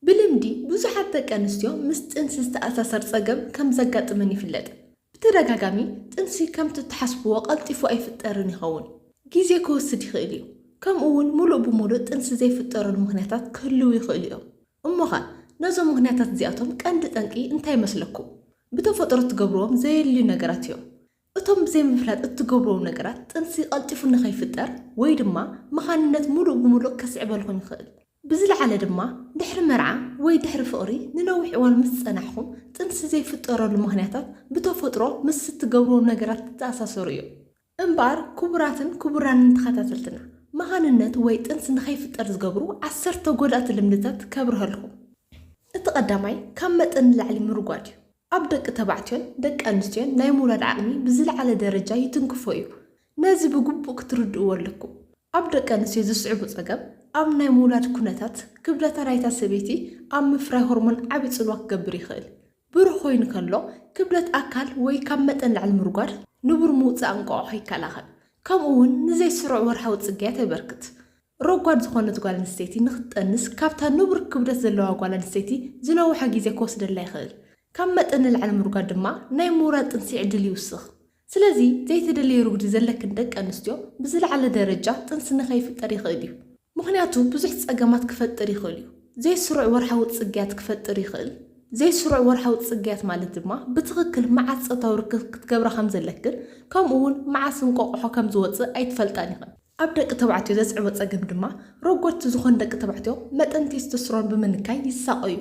ብልምዲ ብዙሓት ደቂ ኣንስትዮ ምስ ጥንሲ ዝተኣሳሰር ጸገም ከም ዘጋጥመን ይፍለጥ። ብተደጋጋሚ ጥንሲ ከምቲ እትሓስብዎ ቀልጢፉ ኣይፍጠርን ይኸውን። ግዜ ክወስድ ይኽእል እዩ። ከምኡ እውን ምሉእ ብምሉእ ጥንሲ ዘይፍጠረሉ ምኽንያታት ክህልዉ ይኽእሉ እዮም። እሞኸ ነዞም ምኽንያታት እዚኣቶም ቀንዲ ጠንቂ እንታይ ይመስለኩም? ብተፈጥሮ እትገብርዎም ዘየድልዩ ነገራት እዮም። እቶም ብዘይ ምፍላጥ እትገብርዎም ነገራት ጥንሲ ቀልጢፉ ንኸይፍጠር ወይ ድማ መኻንነት ምሉእ ብምሉእ ከስዕበልኩም ይኽእል። ብዝለዓለ ድማ ድሕሪ መርዓ ወይ ድሕሪ ፍቕሪ ንነዊሕ እዋን ምስ ጸናሕኹም ጥንሲ ዘይፍጠረሉ ምኽንያታት ብተፈጥሮ ምስ እትገብርዎም ነገራት ዝተኣሳሰሩ እዮም። እምበኣር ክቡራትን ክቡራንን ተኸታተልትና መኻንነት ወይ ጥንሲ ንኸይፍጠር ዝገብሩ ዓሰርተ ጎዳእቲ ልምድታት ከብርሀልኩም። እቲ ቀዳማይ ካብ መጠን ንላዕሊ ምርጓድ እዩ። ኣብ ደቂ ተባዕትዮን ደቂ ኣንስትዮን ናይ ምውላድ ዓቕሚ ብዝለዓለ ደረጃ ይትንክፎ እዩ። ነዚ ብግቡእ ክትርድእዎ ኣለኩም። ኣብ ደቂ ኣንስትዮ ዝስዕቡ ጸገም ኣብ ናይ ምውላድ ኩነታት ክብደታ ናይታ ሰበይቲ ኣብ ምፍራይ ሆርሞን ዓቢ ጽልዋ ክገብር ይኽእል። ብሩህ ኮይኑ ከሎ ክብደት ኣካል ወይ ካብ መጠን ላዕሊ ምርጓድ ንቡር ምውጻእ እንቋቑሖ ይከላኸል። ከምኡ እውን ንዘይስሩዕ ወርሓዊ ጽግያት የበርክት። ረጓድ ዝኾነት ጓል ኣንስተይቲ ንኽትጠንስ ካብታ ንቡር ክብደት ዘለዋ ጓል ኣንስተይቲ ዝነውሐ ግዜ ክወስደላ ይኽእል። ካብ መጠን ንላዕሊ ምርጓድ ድማ ናይ ምውራድ ጥንሲ ዕድል ይውስኽ። ስለዚ ዘይተደለየ ርጉዲ ዘለክን ደቂ ኣንስትዮ ብዝለዓለ ደረጃ ጥንሲ ንኸይፍጠር ይኽእል እዩ። ምኽንያቱ ብዙሕ ጸገማት ክፈጥር ይኽእል እዩ። ዘይስሩዕ ወርሓዊ ጽግያት ክፈጥር ይኽእል። ዘይስሩዕ ወርሓዊ ጽግያት ማለት ድማ ብትኽክል መዓስ ጾታዊ ርክብ ክትገብራ ከም ዘለክን ከምኡ እውን መዓስ እንቋቑሖ ከም ዝወጽእ ኣይትፈልጣን ኢኽን። ኣብ ደቂ ተባዕትዮ ዘስዕቦ ጸገም ድማ ረጎድቲ ዝኾኑ ደቂ ተባዕትዮ መጠን ቴስቶስትሮን ብምንካይ ይሳቐዩ።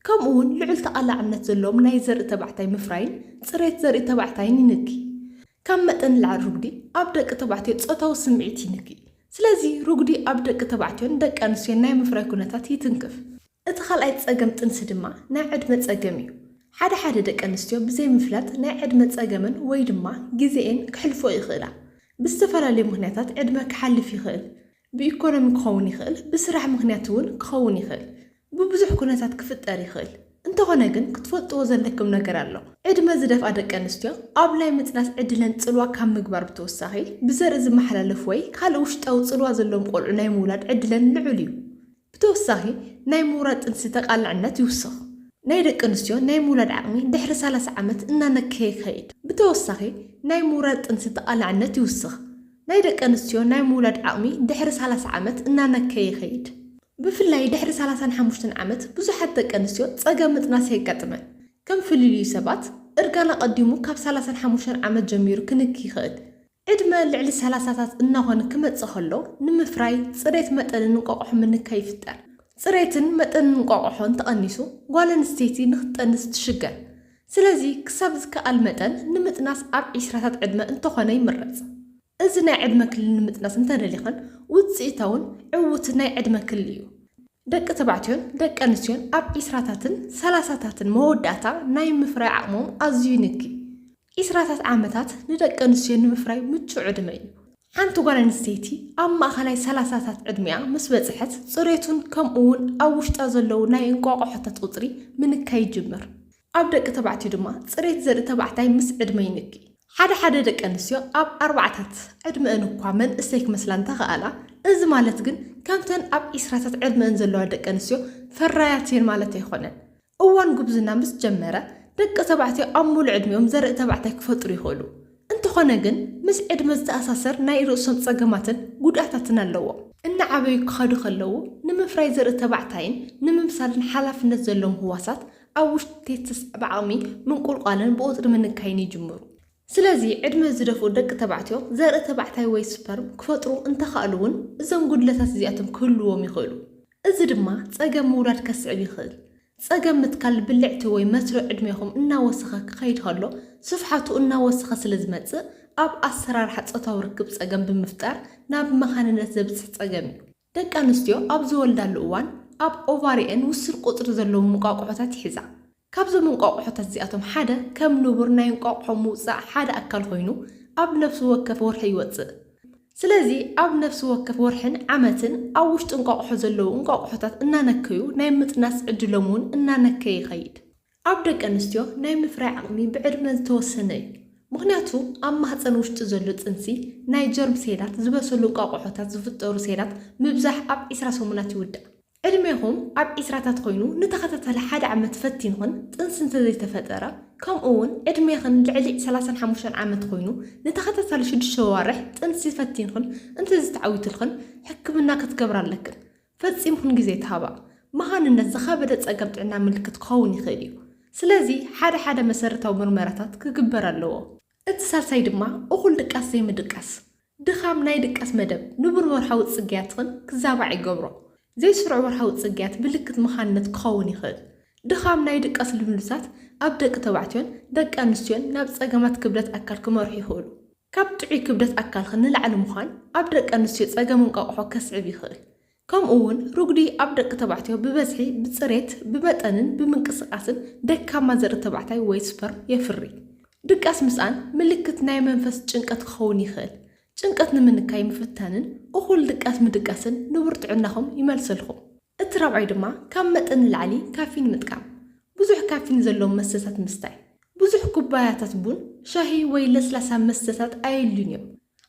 ከምኡ እውን ልዑል ተቓላዕነት ዘለዎም ናይ ዘርኢ ተባዕታይ ምፍራይን ጽሬት ዘርኢ ተባዕታይን ይንኪ። ካብ መጠን ንላዕሊ ርጉዲ ኣብ ደቂ ተባዕትዮ ጾታዊ ስምዒት ይንኪ። ስለዚ ርጉዲ ኣብ ደቂ ተባዕትዮን ደቂ ኣንስትዮን ናይ ምፍራይ ኩነታት ይትንክፍ። እቲ ካልኣይ ጸገም ጥንሲ ድማ ናይ ዕድመ ጸገም እዩ። ሓደ ሓደ ደቂ ኣንስትዮ ብዘይ ምፍላጥ ናይ ዕድመ ጸገመን ወይ ድማ ግዜኤን ክሕልፎ ይኽእላ። ብዝተፈላለዩ ምኽንያታት ዕድመ ክሓልፍ ይኽእል። ብኢኮኖሚ ክኸውን ይኽእል፣ ብስራሕ ምኽንያት እውን ክኸውን ይኽእል። ብብዙሕ ኩነታት ክፍጠር ይኽእል። እንተኾነ ግን ክትፈልጥዎ ዘለክም ነገር ኣሎ። ዕድመ ዝደፍኣ ደቂ ኣንስትዮ ኣብ ናይ ምጥናስ ዕድለን ጽልዋ ካብ ምግባር ብተወሳኺ ብዘርኢ ዝመሓላለፍ ወይ ካልእ ውሽጣዊ ጽልዋ ዘለዎም ቆልዑ ናይ ምውላድ ዕድለን ልዑል እዩ። ብተወሳኺ ናይ ምውራድ ጥንሲ ተቓላዕነት ይውስኽ። ናይ ደቂ ኣንስትዮ ናይ ምውላድ ዓቕሚ ድሕሪ ሰላሳ ዓመት እናነከየ ይኸይድ። ብተወሳኺ ናይ ምውራድ ጥንሲ ተቓላዕነት ይውስኽ። ናይ ደቂ ኣንስትዮ ናይ ምውላድ ዓቕሚ ድሕሪ ሰላሳ ዓመት እናነከየ ይኸይድ። ብፍላይ ድሕሪ ሰላሳን ሓሙሽተን ዓመት ብዙሓት ደቂ ኣንስትዮ ጸገም ምጥናስ የጋጥመን። ከም ፍልልዩ ሰባት እርጋን ኣቐዲሙ ካብ ሰላሳን ሓሙሽተን ዓመት ጀሚሩ ክንኪ ይኽእል። ዕድመ ልዕሊ ሰላሳታት እናኾነ ክመጽእ ከሎ ንምፍራይ ጽሬት መጠንን እንቋቑሖ ምንካይ ይፍጠር። ጽሬትን መጠንን እንቋቑሖን ተቐኒሱ ጓል ኣንስተይቲ ንኽትጠንስ ትሽገር። ስለዚ ክሳብ ዝከኣል መጠን ንምጥናስ ኣብ ዒስራታት ዕድመ እንተኾነ ይምረጽ። እዚ ናይ ዕድመ ክልል ንምጥናስ እንተደሊኽን ውጽኢታውን ዕዉትን ናይ ዕድመ ክልል እዩ። ደቂ ተባዕትዮን ደቂ ኣንስትዮን ኣብ ዒስራታትን ሰላሳታትን መወዳእታ ናይ ምፍራይ ዓቕሞም ኣዝዩ ይንኪ። ዒስራታት ዓመታት ንደቂ ኣንስትዮ ንምፍራይ ምቹእ ዕድመ እዩ። ሓንቲ ጓል ኣንስተይቲ ኣብ ማእኸላይ ሰላሳታት ዕድሚኣ ምስ በጽሐት ጽሬቱን ከምኡ እውን ኣብ ውሽጣ ዘለዉ ናይ እንቋቑሖታት ቁጽሪ ምንካይ ይጅምር። ኣብ ደቂ ተባዕትዮ ድማ ጽሬት ዘርኢ ተባዕታይ ምስ ዕድመ ይንኪ። ሓደ ሓደ ደቂ ኣንስትዮ ኣብ ኣርባዓታት ዕድመአን እኳ መንእሰይ ክመስላ እንተኸኣላ፣ እዚ ማለት ግን ከምተን ኣብ ዒስራታት ዕድመአን ዘለዋ ደቂ ኣንስትዮ ፈራያት እየን ማለት ኣይኮነን። እዋን ጉብዝና ምስ ጀመረ፣ ደቂ ተባዕትዮ ኣብ ሙሉእ ዕድሚኦም ዘርኢ ተባዕታይ ክፈጥሩ ይኽእሉ። እንተኾነ ግን፣ ምስ ዕድመ ዝተኣሳሰር ናይ ርእሶም ጸገማትን ጉድኣታትን ኣለዎም። እናዓበዩ ክኸዱ ከለዉ፣ ንምፍራይ ዘርኢ ተባዕታይን ንምምሳልን ሓላፍነት ዘለዎም ህዋሳት ኣብ ውሽጢ ቴስስ ብዓቕሚ ምንቁልቋልን ብቑጽሪ ምንካይን ይጅምሩ። ስለዚ ዕድመ ዝደፍኡ ደቂ ተባዕትዮ ዘርኢ ተባዕታይ ወይ ስፐርም ክፈጥሩ እንተኸኣሉ እውን እዞም ጉድለታት እዚኣቶም ክህልዎም ይኽእሉ። እዚ ድማ ጸገም ምውላድ ከስዕብ ይኽእል። ጸገም ምትካል ብልዕቲ ወይ መትሎ ዕድሜኹም እናወሰኸ ክኸይድ ከሎ ስፍሓቱ እናወሰኸ ስለ ዝመጽእ ኣብ ኣሰራርሓ ጾታዊ ርክብ ጸገም ብምፍጣር ናብ መኻንነት ዘብጽሕ ጸገም እዩ። ደቂ ኣንስትዮ ኣብ ዝወልዳሉ እዋን ኣብ ኦቫሪኤን ውሱን ቁጽሪ ዘለዎም እንቋቑሖታት ይሕዛ። ካብዞም እንቋቑሖታት እዚኣቶም ሓደ ከም ንቡር ናይ እንቋቑሖ ምውጻእ ሓደ ኣካል ኮይኑ ኣብ ነፍሲ ወከፍ ወርሒ ይወጽእ። ስለዚ ኣብ ነፍሲ ወከፍ ወርሕን ዓመትን ኣብ ውሽጢ እንቋቑሖ ዘለዉ እንቋቑሖታት እናነከዩ ናይ ምጥናስ ዕድሎም እውን እናነከየ ይኸይድ። ኣብ ደቂ ኣንስትዮ ናይ ምፍራይ ዓቕሚ ብዕድመ ዝተወሰነ እዩ። ምኽንያቱ ኣብ ማህጸን ውሽጢ ዘሎ ጥንሲ ናይ ጀርም ሴላት ዝበሰሉ እንቋቑሖታት ዝፍጠሩ ሴላት ምብዛሕ ኣብ ዒስራ ሰሙናት ይውዳእ። ዕድሜኹም ኣብ ዒስራታት ኮይኑ ንተኸታታሊ ሓደ ዓመት ፈቲንኽን ጥንሲ እንተዘይተፈጠረ፣ ከምኡ እውን ዕድሜኽን ልዕሊ ሰላሳን ሓሙሽተን ዓመት ኮይኑ ንተኸታታሊ ሽዱሽተ ዋርሕ ጥንሲ ፈቲንኽን እንተዘይተዓዊትልኽን ሕክምና ክትገብራ ኣለክን። ፈጺምኽን ግዜ ተሃባ። መኻንነት ዝኸበደ ጸገም ጥዕና ምልክት ክኸውን ይኽእል እዩ። ስለዚ ሓደ ሓደ መሰረታዊ ምርመራታት ክግበር ኣለዎ። እቲ ሳልሳይ ድማ እኹል ድቃስ ዘይምድቃስ። ድኻም ናይ ድቃስ መደብ ንቡር ወርሓዊ ጽግያትኽን ክዛባዕ ይገብሮ። ዘይስሩዕ ወርሓዊ ጽግያት ምልክት መኻንነት ክኸውን ይኽእል። ድኻም ናይ ድቃስ ልምዱታት ኣብ ደቂ ተባዕትዮን ደቂ ኣንስትዮን ናብ ጸገማት ክብደት ኣካል ክመርሑ ይኽእሉ። ካብ ጥዑይ ክብደት ኣካልኽን ንላዕሊ ምዃን ኣብ ደቂ ኣንስትዮ ጸገም እንቋቑሖ ከስዕብ ይኽእል። ከምኡ እውን ርጉዲ ኣብ ደቂ ተባዕትዮ ብበዝሒ፣ ብጽሬት፣ ብመጠንን ብምንቅስቓስን ደካማ ዘርኢ ተባዕታይ ወይ ስፐርም የፍሪ። ድቃስ ምስኣን ምልክት ናይ መንፈስ ጭንቀት ክኸውን ይኽእል። ጭንቀት ንምንካይ ምፍታንን እኹል ድቃስ ምድቃስን ንቡር ጥዕናኹም ይመልሰልኩም። እቲ ራብዓይ ድማ ካብ መጠን ንላዕሊ ካፊን ምጥቃም። ብዙሕ ካፊን ዘለዎም መስተታት ምስታይ። ብዙሕ ኩባያታት ቡን፣ ሻሂ ወይ ለስላሳ መስተታት ኣየድልዩን እዮም።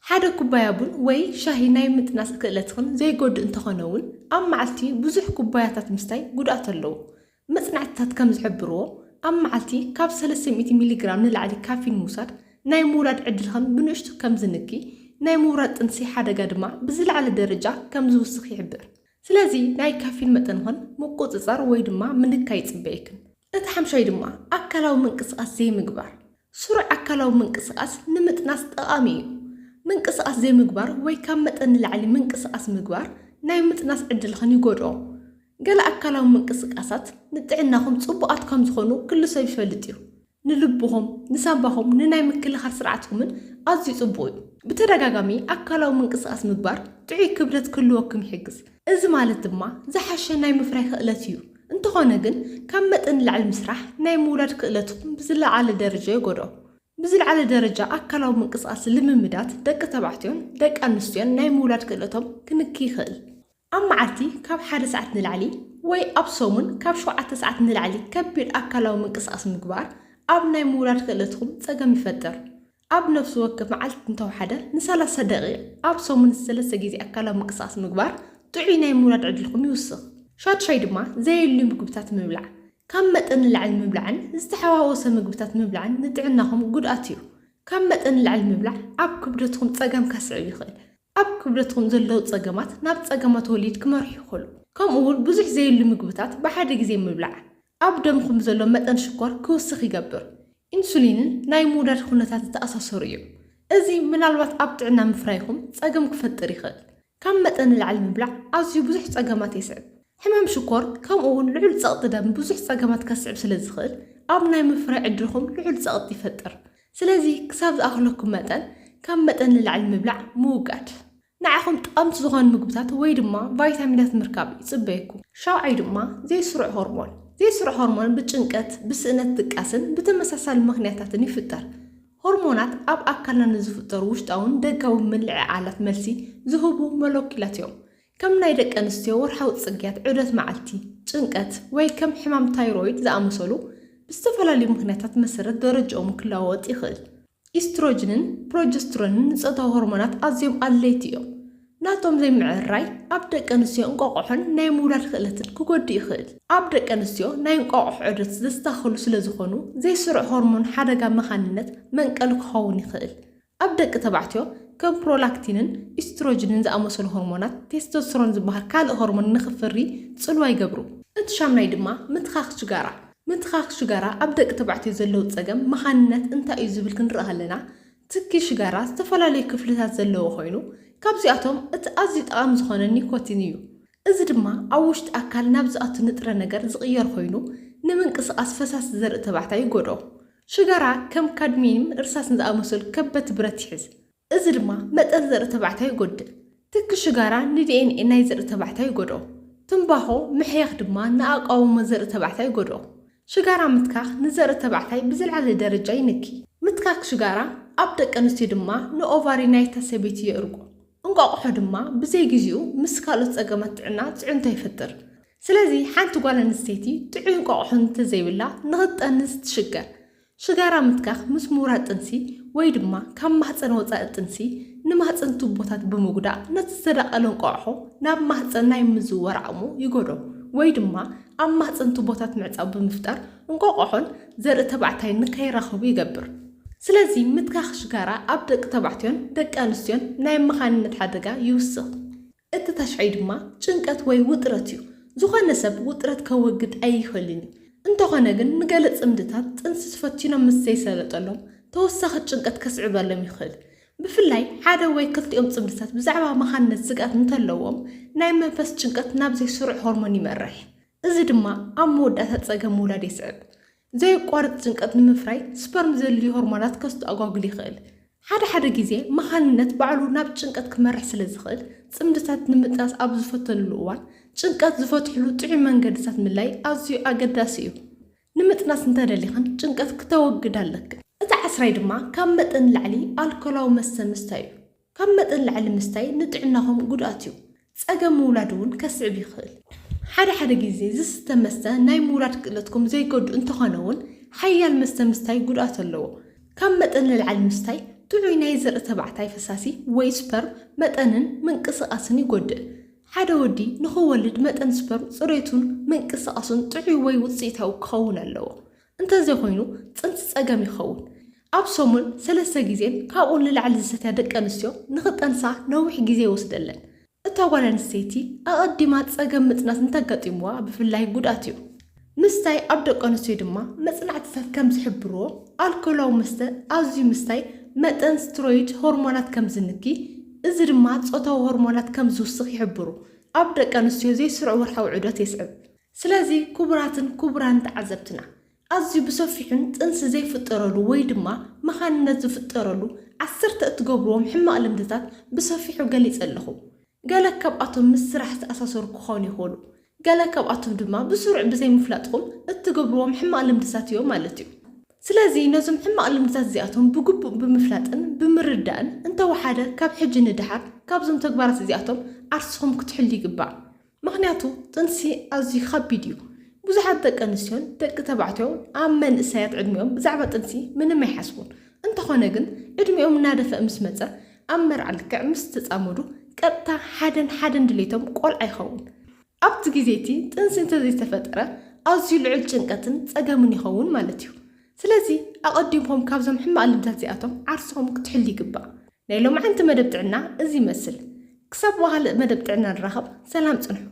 ሓደ ኩባያ ቡን ወይ ሻሂ ናይ ምጥናስ ክእለትኽን ዘይጎድእ እንተኾነ እውን ኣብ መዓልቲ ብዙሕ ኩባያታት ምስታይ ጉድኣት ኣለዎ። መጽናዕትታት ከም ዝሕብርዎ ኣብ መዓልቲ ካብ ሰለስተ ሚእቲ ሚሊግራም ንላዕሊ ካፊን ምውሳድ ናይ ምውላድ ዕድልኽን ብንእሽቱ ከም ዝንኪ፣ ናይ ምውራድ ጥንሲ ሓደጋ ድማ ብዝለዓለ ደረጃ ከም ዝውስኽ ይሕብር። ስለዚ ናይ ካፊን መጠንኽን ምቁጽጻር ወይ ድማ ምንካይ ይጽበየክን። እቲ ሓምሻይ ድማ ኣካላዊ ምንቅስቓስ ዘይምግባር። ስሩዕ ኣካላዊ ምንቅስቓስ ንምጥናስ ጠቓሚ እዩ። ምንቅስቓስ ዘይምግባር ወይ ካብ መጠን ንላዕሊ ምንቅስቓስ ምግባር ናይ ምጥናስ ዕድልኽን ይጎድኦ። ገለ ኣካላዊ ምንቅስቓሳት ንጥዕናኹም ጽቡቓት ከም ዝኾኑ ኩሉ ሰብ ይፈልጥ እዩ። ንልብኹም፣ ንሳንባኹም፣ ንናይ ምክልኻል ስርዓትኩምን ኣዝዩ ጽቡቕ እዩ። ብተደጋጋሚ ኣካላዊ ምንቅስቓስ ምግባር ጥዑይ ክብደት ክህልወኩም ይሕግዝ። እዚ ማለት ድማ ዝሓሸ ናይ ምፍራይ ክእለት እዩ። እንተኾነ ግን ካብ መጠን ንላዕሊ ምስራሕ ናይ ምውላድ ክእለትኩም ብዝለዓለ ደረጃ ይጎድኦ። ብዝለዓለ ደረጃ ኣካላዊ ምንቅስቓስ ልምምዳት ደቂ ተባዕትዮን ደቂ ኣንስትዮን ናይ ምውላድ ክእለቶም ክንኪ ይኽእል። ኣብ መዓልቲ ካብ ሓደ ሰዓት ንላዕሊ ወይ ኣብ ሰሙን ካብ ሸውዓተ ሰዓት ንላዕሊ ከቢድ ኣካላዊ ምንቅስቓስ ምግባር ኣብ ናይ ምውላድ ክእለትኩም ጸገም ይፈጥር። ኣብ ነፍሲ ወከፍ መዓልቲ እንተወሓደ ንሰላሳ ደቂቕ ኣብ ሰሙን ሰለስተ ግዜ ኣካላዊ ምንቅስቓስ ምግባር ጥዑይ ናይ ምውላድ ዕድልኩም ይውስኽ። ሻድሻይ ድማ ዘየድልዩ ምግብታት ምብላዕ። ካብ መጠን ንላዕሊ ምብላዕን ዝተሓዋወሰ ምግብታት ምብላዕን ንጥዕናኹም ጉድኣት እዩ። ካብ መጠን ንላዕሊ ምብላዕ ኣብ ክብደትኩም ጸገም ከስዕብ ይኽእል። ኣብ ክብደትኩም ዘለዉ ጸገማት ናብ ጸገማት ወሊድ ክመርሑ ይኽእሉ። ከምኡ እውን ብዙሕ ዘየድሊ ምግብታት ብሓደ ግዜ ምብላዕ ኣብ ደምኹም ዘሎ መጠን ሽኮር ክውስኽ ይገብር። ኢንሱሊንን ናይ ምውላድ ኩነታት ዝተኣሳሰሩ እዮም። እዚ ምናልባት ኣብ ጥዕና ምፍራይኹም ጸገም ክፈጥር ይኽእል። ካብ መጠን ንላዕሊ ምብላዕ ኣዝዩ ብዙሕ ጸገማት የስዕብ። ሕማም ሽኮር ከምኡ እውን ልዑል ጸቕጢ ደም ብዙሕ ጸገማት ከስዕብ ስለ ዝኽእል ኣብ ናይ ምፍራይ ዕድልኹም ልዑል ጸቕጢ ይፈጥር። ስለዚ ክሳብ ዝኣኽለኩም መጠን ካብ መጠን ንላዕሊ ምብላዕ ምውጋድ። ንዓኹም ጠቐምቲ ዝኾኑ ምግብታት ወይ ድማ ቫይታሚናት ምርካብ ይጽበየኩም። ሻውዓይ ድማ ዘይስሩዕ ሆርሞን። ዘይስሩዕ ሆርሞን ብጭንቀት፣ ብስእነት ድቃስን ብተመሳሳሊ ምኽንያታትን ይፍጠር። ሆርሞናት ኣብ ኣካልና ንዝፍጠሩ ውሽጣውን ደጋውን ምልዕዓላት መልሲ ዝህቡ ሞለኪላት እዮም። ከም ናይ ደቂ ኣንስትዮ ወርሓዊ ጽግያት፣ ዑደት መዓልቲ፣ ጭንቀት ወይ ከም ሕማም ታይሮይድ ዝኣመሰሉ ብዝተፈላለዩ ምኽንያታት መሰረት ደረጃኦም ክለዋወጥ ይኽእል። ኢስትሮጅንን ፕሮጀስትሮንን ንጾታዊ ሆርሞናት ኣዝዮም ኣድለይቲ እዮም። ናቶም ዘይምዕርራይ ኣብ ደቂ ኣንስትዮ እንቋቑሖን ናይ ምውላድ ክእለትን ክጎድእ ይኽእል። ኣብ ደቂ ኣንስትዮ ናይ እንቋቑሖ ዑደት ዘስተኻኽሉ ስለ ዝኾኑ ዘይስሩዕ ሆርሞን ሓደጋ መኻንነት መንቀሊ ክኸውን ይኽእል። ኣብ ደቂ ተባዕትዮ ከም ፕሮላክቲንን ኢስትሮጅንን ዝኣመሰሉ ሆርሞናት ቴስቶስትሮን ዝበሃል ካልእ ሆርሞን ንኽፍሪ ጽልዋ ይገብሩ። እቲ ሻምናይ ድማ ምትኻኽ ሽጋራ። ምትኻኽ ሽጋራ ኣብ ደቂ ተባዕትዮ ዘለዉ ጸገም መኻንነት እንታይ እዩ ዝብል ክንርኢ ከለና ትኪ ሽጋራ ዝተፈላለዩ ክፍልታት ዘለዎ ኮይኑ ካብዚኣቶም እቲ ኣዝዩ ጠቓሚ ዝኾነ ኒኮቲን እዩ። እዚ ድማ ኣብ ውሽጢ ኣካል ናብ ዝኣቱ ንጥረ ነገር ዝቕየር ኮይኑ ንምንቅስቓስ ፈሳሲ ዘርኢ ተባዕታይ ይጎድኦ። ሽጋራ ከም ካድሚየምን እርሳስን ዝኣመሰሉ ከበድቲ ብረት ይሕዝ። እዚ ድማ መጠን ዘርኢ ተባዕታይ ይጎድእ። ትኪ ሽጋራ ንዲኤንኤ ናይ ዘርኢ ተባዕታይ ይጎድኦ። ትምባኾ ምሕያኽ ድማ ንኣቃውሞ ዘርኢ ተባዕታይ ይጎድኦ። ሽጋራ ምትካኽ ንዘርኢ ተባዕታይ ብዝለዓለ ደረጃ ይንኪ። ምትካኽ ሽጋራ ኣብ ደቂ ኣንስትዮ ድማ ንኦቫሪ ናይታ ሰበይቲ የእርጎ። እንቋቑሖ ድማ ብዘይ ግዚኡ ምስ ካልኦት ጸገማት ጥዕና ጽዕንቶ ይፈጥር። ስለዚ ሓንቲ ጓል ኣንስተይቲ ጥዑይ እንቋቑሖ እንተዘይብላ ንኽትጠንስ ትሽገር። ሽጋራ ምትካኽ ምስ ምውራድ ጥንሲ ወይ ድማ ካብ ማህፀን ወፃኢ ጥንሲ ንማህፀን ቱቦታት ብምጉዳእ ነቲ ዝተዳቐለ እንቋቑሖ ናብ ማህፀን ናይ ምዝውዋር ዓቕሙ ይጎድኦ፣ ወይ ድማ ኣብ ማህፀን ቱቦታት ምዕፃው ብምፍጣር እንቋቑሖን ዘርኢ ተባዕታይ ንከይራኸቡ ይገብር። ስለዚ ምትካኽ ሽጋራ ኣብ ደቂ ተባዕትዮን ደቂ ኣንስትዮን ናይ መኻንነት ሓደጋ ይውስኽ። እቲ ታሽዓይ ድማ ጭንቀት ወይ ውጥረት እዩ። ዝኾነ ሰብ ውጥረት ከወግድ ኣይኽእልን እዩ። እንተኾነ ግን ንገለ ጽምድታት ጥንሲ ፈቲኖም ምስ ዘይሰለጠሎም ተወሳኺ ጭንቀት ከስዕበሎም ይኽእል። ብፍላይ ሓደ ወይ ክልቲኦም ጽምድታት ብዛዕባ መኻንነት ስግኣት እንተለዎም ናይ መንፈስ ጭንቀት ናብ ዘይስሩዕ ሆርሞን ይመርሕ። እዚ ድማ ኣብ መወዳእታ ጸገም ምውላድ የስዕብ። ዘየቋርጽ ጭንቀት ንምፍራይ ስፐርም ዘድልዩ ሆርሞናት ከስተኣጓጉል ይኽእል። ሓደ ሓደ ግዜ መኻንነት ባዕሉ ናብ ጭንቀት ክመርሕ ስለ ዝኽእል ጽምድታት ንምጥናስ ኣብ ዝፈተንሉ እዋን ጭንቀት ዝፈትሕሉ ጥዑይ መንገድታት ምልላይ ኣዝዩ ኣገዳሲ እዩ። ንምጥናስ እንተደሊኽን ጭንቀት ክተወግድ ኣለክን። እቲ ዓስራይ ድማ ካብ መጠን ንላዕሊ ኣልኮላዊ መስተ ምስታይ እዩ። ካብ መጠን ንላዕሊ ምስታይ ንጥዕናኹም ጉድኣት እዩ። ጸገም ምውላድ እውን ከስዕብ ይኽእል። ሓደ ሓደ ግዜ ዝስተ መስተ ናይ ምውላድ ክእለትኩም ዘይጎድእ እንተኾነ እውን ሓያል መስተ ምስታይ ጉድኣት ኣለዎ። ካብ መጠን ንላዕሊ ምስታይ ጥዑይ ናይ ዘርኢ ተባዕታይ ፈሳሲ ወይ ስፐርም መጠንን ምንቅስቓስን ይጎድእ። ሓደ ወዲ ንኽወልድ መጠን ስፐርም ጽሬቱን ምንቅስቓሱን ጥዑይ ወይ ውጽኢታዊ ክኸውን ኣለዎ። እንተዘይኮይኑ ጥንሲ ጸገም ይኸውን። ኣብ ሰሙን ሰለስተ ግዜን ካብኡ ንላዕሊ ዝሰትያ ደቂ ኣንስትዮ ንኽጠንሳ ነዊሕ ግዜ ይወስደለን። እታ ጓል ኣንስተይቲ ኣቐዲማ ጸገም ምጥናስ እንተጋጢምዋ ብፍላይ ጉድኣት እዩ። ምስታይ ኣብ ደቂ ኣንስትዮ ድማ መጽናዕትታት ከም ዝሕብርዎ ኣልኮላዊ መስተ ኣዝዩ ምስታይ መጠን ስትሮይድ ሆርሞናት ከም ዝንኪ፣ እዚ ድማ ጾታዊ ሆርሞናት ከም ዝውስኽ ይሕብሩ። ኣብ ደቂ ኣንስትዮ ዘይስሩዕ ወርሓዊ ዑደት የስዕብ። ስለዚ ክቡራትን ክቡራን ተዓዘብትና ኣዝዩ ብሰፊሑን ጥንሲ ዘይፍጠረሉ ወይ ድማ መኻንነት ዝፍጠረሉ ዓሰርተ እትገብርዎም ሕማቕ ልምድታት ብሰፊሑ ገሊጸ ኣለኹ። ገለ ካብኣቶም ምስ ስራሕ ዝተኣሳሰሩ ክኾኑ ይኽእሉ። ገለ ካብኣቶም ድማ ብስሩዕ ብዘይምፍላጥኹም እትገብርዎም ሕማቕ ልምድታት እዮም ማለት እዩ። ስለዚ ነዞም ሕማቕ ልምድታት እዚኣቶም ብግቡእ ብምፍላጥን ብምርዳእን እንተወሓደ ካብ ሕጂ ንደሓር ካብዞም ተግባራት እዚኣቶም ዓርስኹም ክትሕሉ ይግባእ። ምኽንያቱ ጥንሲ ኣዝዩ ከቢድ እዩ። ብዙሓት ደቂ ኣንስትዮን ደቂ ተባዕትዮ ኣብ መንእሰያት ዕድሚኦም ብዛዕባ ጥንሲ ምንም ኣይሓስቡን። እንተኾነ ግን ዕድሚኦም እናደፍአ ምስ መጸ ኣብ መርዓ ልክዕ ምስ ተጻመዱ ቀጥታ ሓደን ሓደን ድሌቶም ቆልዓ ይኸውን። ኣብቲ ግዜ እቲ ጥንሲ እንተዘይተፈጠረ ኣዝዩ ልዑል ጭንቀትን ጸገምን ይኸውን ማለት እዩ። ስለዚ ኣቐዲምኩም ካብዞም ሕማቕ ልምድታት እዚኣቶም ዓርስኹም ክትሕሉ ይግባእ። ናይ ሎምዓንቲ መደብ ጥዕና እዚ ይመስል። ክሳብ ብኻልእ መደብ ጥዕና ንራኸብ፣ ሰላም ጽንሑ።